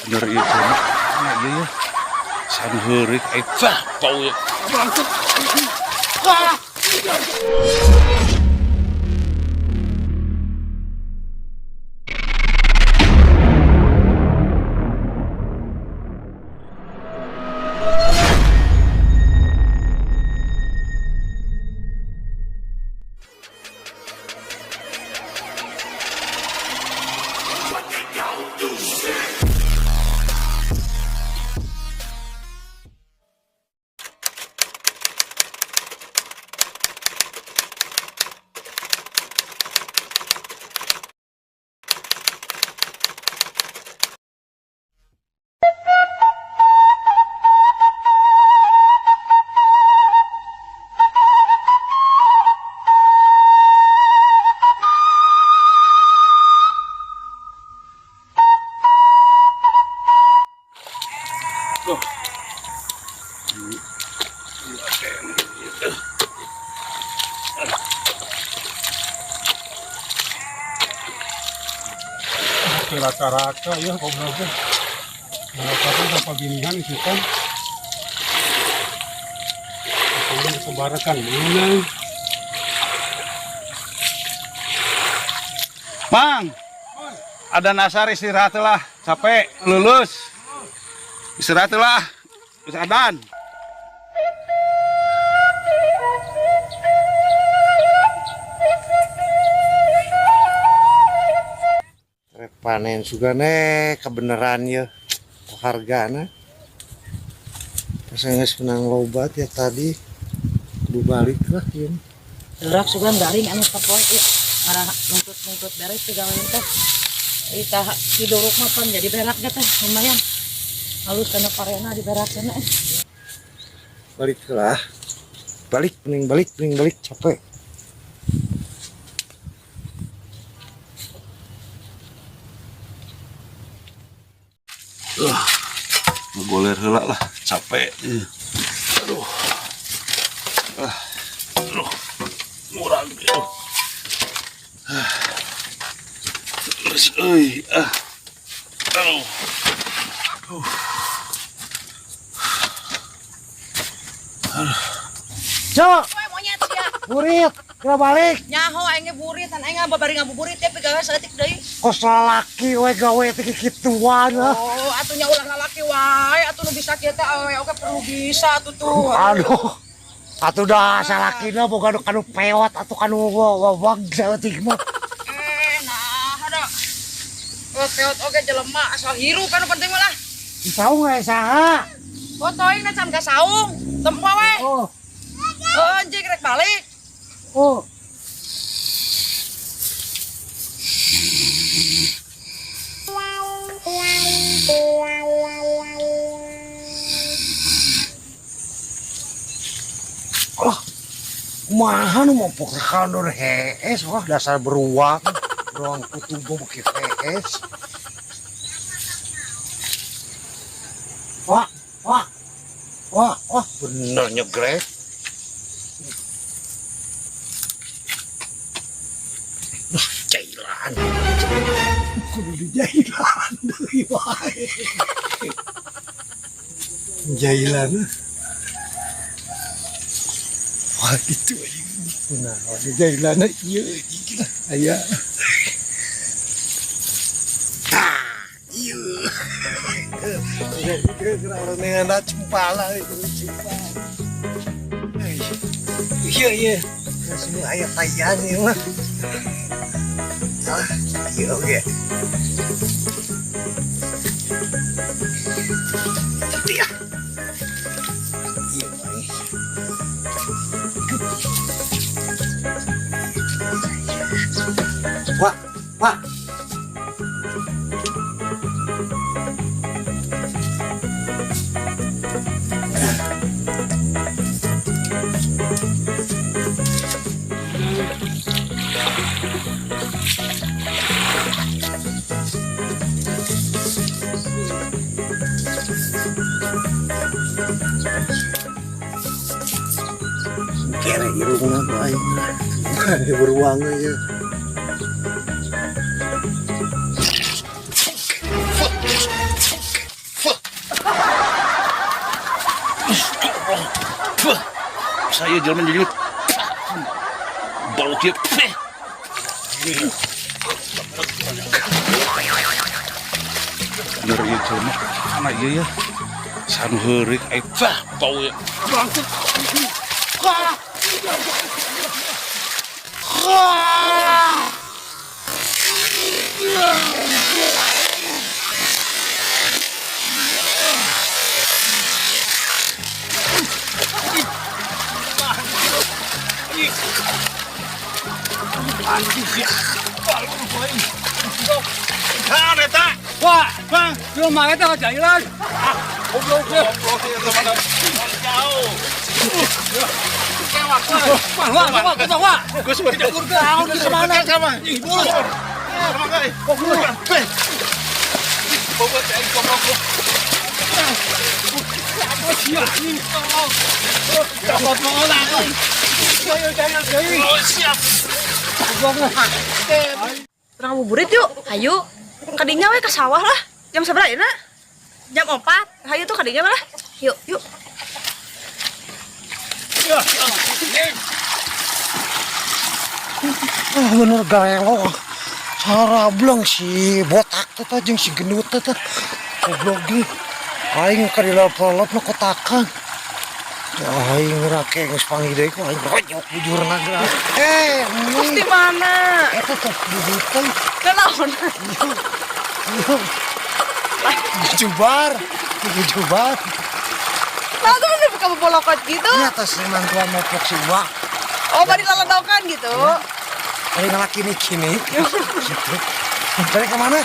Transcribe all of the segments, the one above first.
Bener ieu teh. Nah, ieu ya. San heureuk eta bau ya. Ah! Oh. Rata-rata ya goblok teh. Rata-rata paginihan isukan. Kemudian sebarakan menang. Mang, ada nasar istirahat lah, capek, lulus. Istirahat lah, geus adan. Rek panen sugane kebenaran ya hargana. Pas geus menang loba ya tadi kudu balik lah ieu. Berak sugan garing anu sapoe ieu ngarah nuntut-nuntut beres teh gawe teh. Ieu tah kiduruk mah pan jadi berak teh lumayan. Halus kana parena di berakna. Balik lah. Balik mending balik mending balik capek. Ngegoler heula lah, capek. Aduh. Ah. Aduh. Murag ieu. Ah. Terus euy, ah. Aduh. Cok, Poe monyet sia. burit, kira balik. Nyaho aing ge burit, tan aing babari ngabuburit teh pigawe saeutik deui. Kos lalaki we gawe teh kikituan lah. Oh, atuh nya ulah lalaki wae, atuh nu bisa kieu teh awewe oge perlu bisa atuh tuh. Aduh. Atuh dah salakina boga nu kanu peot atuh kanu wawag saeutik mah. Eh, nah ada. Peot-peot oge jelema asal hirup kan nu penting mah lah. Saung we saha? Fotoin na can ka saung, tempo we. Oh, Oh, anjing rek balik. oh. Lah, kumaha nu mompok kandur hees, wah dasar beruang. Beruang kutub beuki hees. Wah, wah. Wah, wah, bener nyegrek. Wah, jailan. Kudu dijailan deui wae. Jailan. Wah, gitu aja. Nah, jailan ieu aya. Ah, ieu. Dengan cempala itu cempala. Iya iya. Semua aya tayan ieu mah. Ah, iya oke. Iya. Iya wae. Wah, wah. Kere irungna ku aing. Beruang aja. Saya jelema jadi bau kieu. Bener ieu jelema kana ieu ya. Sanu heurik eta bau ya. Bangkit. Wah, Bang, belum mana eta jailan. Goblok goblok teman jauh. Wah, wah, wah, wah, wah. Geus Naon geus mana? Sama. Bulu. Goblok. Goblok aing goblok. Apa sih anjing? Dapat mengolah. Ayo jangan deui. Oh, siap. Ngabuburit yuk. Ayo, Kadinya we ke sawah lah. Jam seberapa ya, nak? jam 4. Hayu tuh kadinya lah. Yuk, Yuk. Ah bener gaelo. Sarableng si botak teh teh jeung si gendut teh teh. Goblok ge. Aing ka dilelep-lelep na kotakan. Ya aing rake geus panggih deui ku aing rojok bujurna ge. Eh, Terus di mana? Eta teh di hutan. Kenaon? Iya. Jubar, jubar. Nah, tuh udah buka bolokot gitu. Ini atas mantuan mopok si Wak. Oh, bari laledokan gitu. Dari ngelaki nih kini. Gitu. Dari kemana?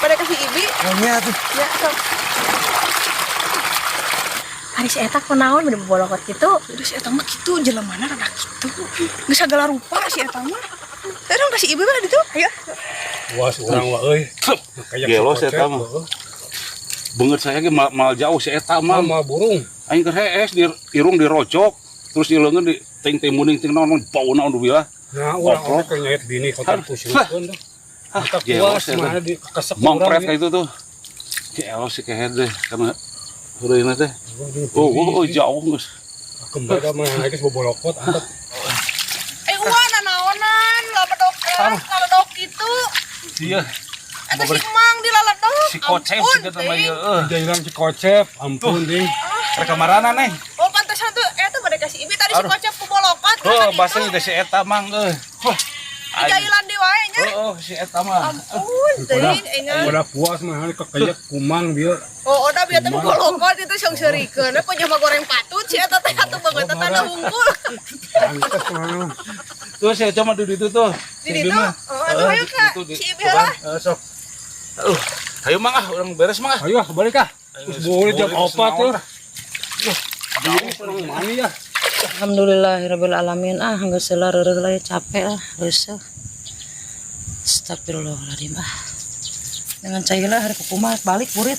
Pada kasih ibi. Kayaknya tuh. Ya, sok. Ari si eta kunaon bener bolokot gitu. Udah si eta mah gitu, jelemana rada gitu. Geus sagala rupa si eta mah. Teh dong kasih ibi mah ditu. Ayo. Wah, urang wa euy. Kayak Gelo si eta mah. Beungeut saya ge mal jauh si eta mah. Sama burung. Aing keur hees di irung dirocok, terus di leungeun di ting ting muning ting naon bau naon bilah. Nah, urang Goblok. oge keur nyait bini kotor pusirikeun tuh. Kita gelo puas si eta. mana di kesek Mangpret kayak itu tuh. Gelo si kehed deh karena heureuyna teh. Oh, oh, oh, jauh geus. Kembali mah geus bobolokot antep. Eh, uan naonan, laledok, laledok gitu. Iya. Eta si Mang di laledok. Si Kocep Ampun, sih kata mah ting. ieu eueuh. Jailan si Kocep, ampun ding. Rek kamarana neng? Oh, pantesan tuh eta bade kasih ibi tadi si Aduh. Kocep kubolokot Oh, kan bahasanya itu. teh si eta mang euy. Wah. Dijailan deui wae nya. Oh, oh, si eta mah. Ampun, teuing engan. Udah puas mah kekayak kumang dia. Oh, udah biar teh bolokot itu song seurikeun. Punya mah goreng patut si eta teh atuh banget tanda hungkul. Pantes mah. Tuh si eta mah di ditu tuh. Di ditu? Oh, atuh ayo ka si Ibi heula. Sok. Aduh, ayo mang ah, urang beres mang ah. Ayo ah, balik ah. Terus boleh jam 4 tuh. Jauh. Urang mani ya. Alhamdulillahirabbil alamin. Ah, geus heula reureuh lah ya capek lah, geus. Astagfirullahaladzim ah. Dengan cai lah hari kukumaha balik burit.